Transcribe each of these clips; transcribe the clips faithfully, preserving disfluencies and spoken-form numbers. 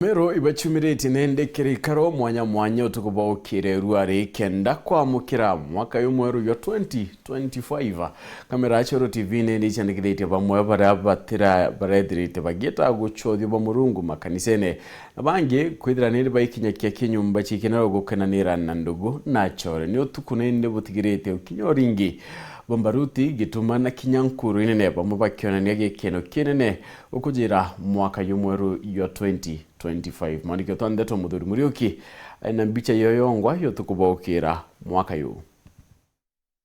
Meru ibachumiritie nende kirikaro mwanya mwanya utuku bwa ukire ruari kenda kwamukira mwaka uyu mweru jwa twenty twenty-five. Kamera ya Coro T V nindi icandikithitie bamwe baria batira barethirite bagieta gucothio bwa Murungu makanisene, na bangi kwithira nindi baikinya kia kinyumba cikinero gukenanira na ndugu na acore. Ni utuku nindi butigirite ukinya uringi bwa mbaruti, gituma na kinya nkuru inene, bamwe bakionania gikeno kinene ukujira mwaka uyu mweru jwa twenty twenty-five. Mwandiki wetu wa ndeto Muthuri Muriuki ena mbicha iyo yongwa ya utuku bwa ukira mwaka uyu.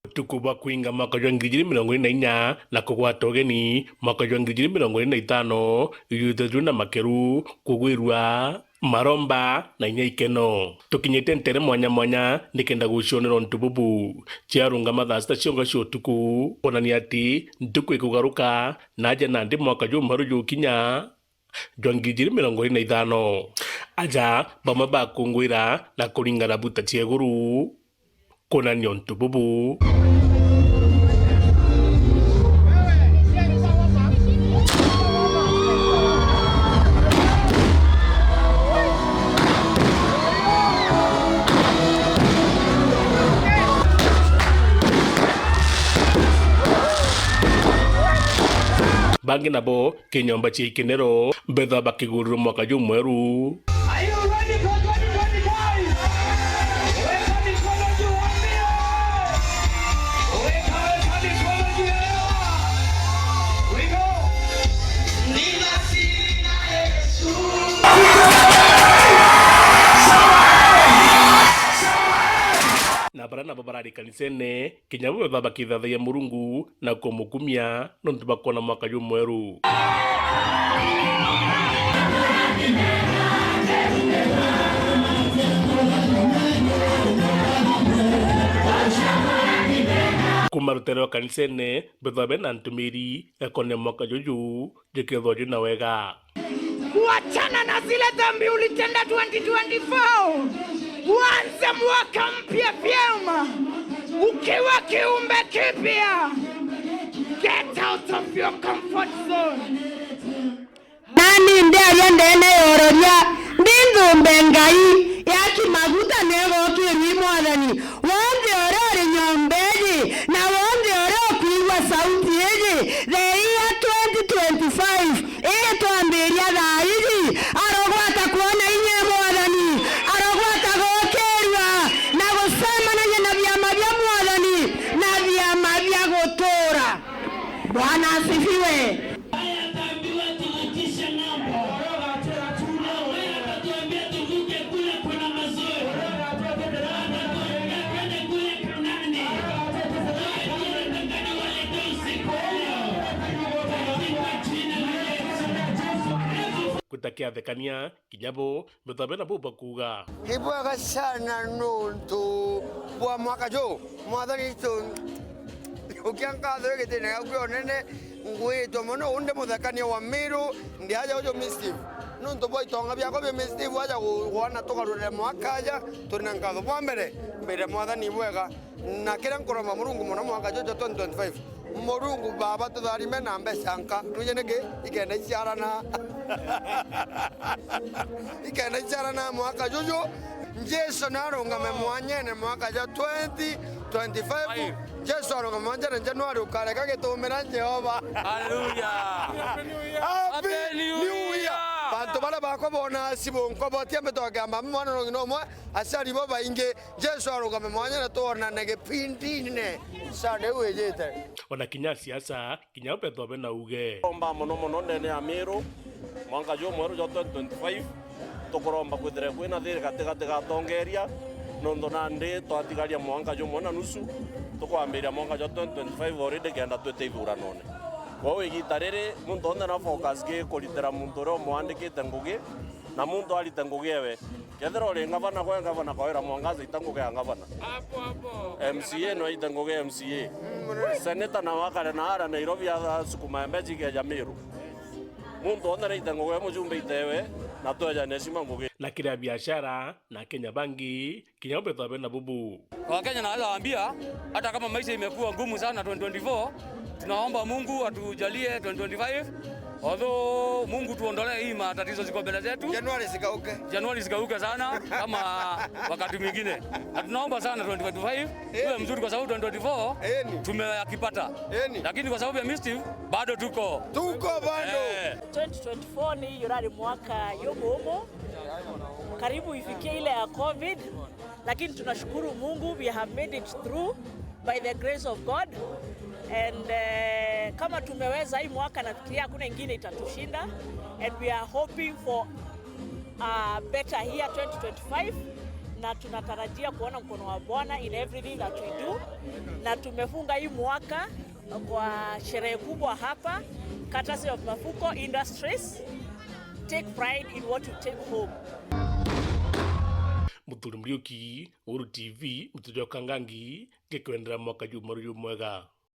Utuku bwa kwinga mwaka jwa ngiri ijiri mirongo iri na inya na kugwata ugeni mwaka jwa ngiri ijiri mirongo iri na itano, ijwithirwe na makeru, kugwirua, maromba na inya ikeno. Tukinyite ntere mwanya mwanya nikenda gucionera untu bubu. Ciarungama thaa sita cionga cia utuku, kwonania ati ntuku ikugaruka, na aja nandi mwaka jumweru jukinya jwa ngiri ijiri mirongo iri na ithano. Aja bamwe bakungwira na kuringana buta cia iguru kwonania untu bubu. Bangi nabo kinyomba cia ikenero, mbethwa bakigurirwe mwaka jumweru. Are you ready for twenty twenty-five? Weka mikono juu, waambie. Weka, weka mikono juu ya hewa. We go. Nina siri na Yesu. Na baria nabo barari kanisene, kinya bo bethwa bakithathagia Murungu na kumukumia nontu bakwona mwaka jumweru. Kuma rutere rwa kanisene, bethwa bena ntumiri ya kwona mwaka juju jukethwa juna wega. Kuachana na zile dhambi ulitenda twenty twenty-four. Uanze mwaka mpya vyema, ukiwa kiumbe kipya. Get out of your comfort zone. Nani ndiaria ndeene ya uroria, ndi nthumbe Ngai, yaki maguta negokirwi Mwathani. Wonthe uria uri nyomba iji, na wonthe uria ukwigua sauti iji, the year twenty twenty-five, Ii twambiria thaa iji, arogwata kwona inya e Mwathani, arogwata gukirua na gucemanagia na biama bia Mwathani na biama bia gutura. Bwana asifiwe. Ambaye ataambiwa tuvutishe ng'ambo. Ambaye atatuambia tuvuke kule kuna maziwa. Atatuambia twende kule Kanaani. Nataka niwaletee usiku wa leo. Katika jina la Yesu. Gutakiathekania, kinya bo, muthabe na bo bakuuga. Ni bwega sana nuntu bwa mwaka ju, Mwathani witu, ukia nkatho gitine giaku unene, ngwitwe mono, undi muthekania wa Miru, ndi aja uju Mischief. Nuntu bwa itonga biakwa bia Mischief, aja gu-, gwona tugarurire mwaka aja, turi na nkatho. Bwa mbere, mbere Mwathani bwega, na kiria nkuromba Murungu mono mwaka juju twenty twenty-five, Murungu Baba, tutharime na mbeca nka. Nuje niki? Ikenda iciarana. Ikenda iciarana mwaka juju. Jesu narungame mwanyene mwaka ja twenty twenty-five. Jesu arungame mwanyene Januari, ukareka gitumira Jehova. Hallelujah. Happy New Year. Bantu baria bakwa bona acibu nkwa botia mbitokeamba mwana nongi nomwe, aciari bo baingi. Jesu arugame mwanya na twonane gipindine Sunday iu ijite. Ona kinya siasa, kinya bo bethwa bena uge. Omba mono mono ndene ya Miru, mwanka jumweru jwa twenty twenty-five, tukuromba kwithire kwina thiri gatigati gatongeria, nontu nandi twatigaria mwanka jumwe na nusu, tukwambiria mwanka jwa twenty twenty-five already kenda twite ithuranone. Kwou igita riri, muntu onthe na focus ki kuritira muntu uria umwandikite ngugi, na muntu arite ngugi ewe. Kethira uri ngavana, gwe ngavana Kawira Mwangaza, ita ngugi ya ngavana. Hapo hapo. M C A no aite ngugi ya M C A. Seneta na wakare na ara Nairobi athasukuma mbeca ikeja Miru. Muntu onthe naite ngugi ya mujumbe itewe, na twejane heshima ngugi. Na kiria biashara na Kenya bangi, kinya bo bethwa bena bubu. Wakenya naweza waambia, hata kama maisha imekuwa ngumu sana twenty twenty-four, tunaomba Mungu atujalie twenty twenty-five Although Mungu tuondolee hii matatizo ziko mbele zetu, Januari sikauke. Januari sikauke sana kama wakati mwingine. Na tunaomba sana twenty twenty-five iwe mzuri, kwa sababu twenty twenty-four Eni. Tumeyakipata. Eni. Lakini kwa sababu ya mischief bado tuko. Tuko bado. Eh. Twenty twenty-four ni yurari mwaka yumumu, karibu ifikie ile ya covid, lakini tunashukuru Mungu, we have made it through by the grace of God. And uh, kama tumeweza hii mwaka, nafikiria hakuna ingine itatushinda, and we are hoping for a better year twenty twenty-five, na tunatarajia kuona mkono wa Bwana in everything that we do, na tumefunga hii mwaka kwa sherehe kubwa hapa, courtesy of Mafuko Industries. Take pride in what you take home. Muthuri Muriuki, Uhuru T V, Mutujo Kangangi, ngikwendera mwaka jumweru jumwega.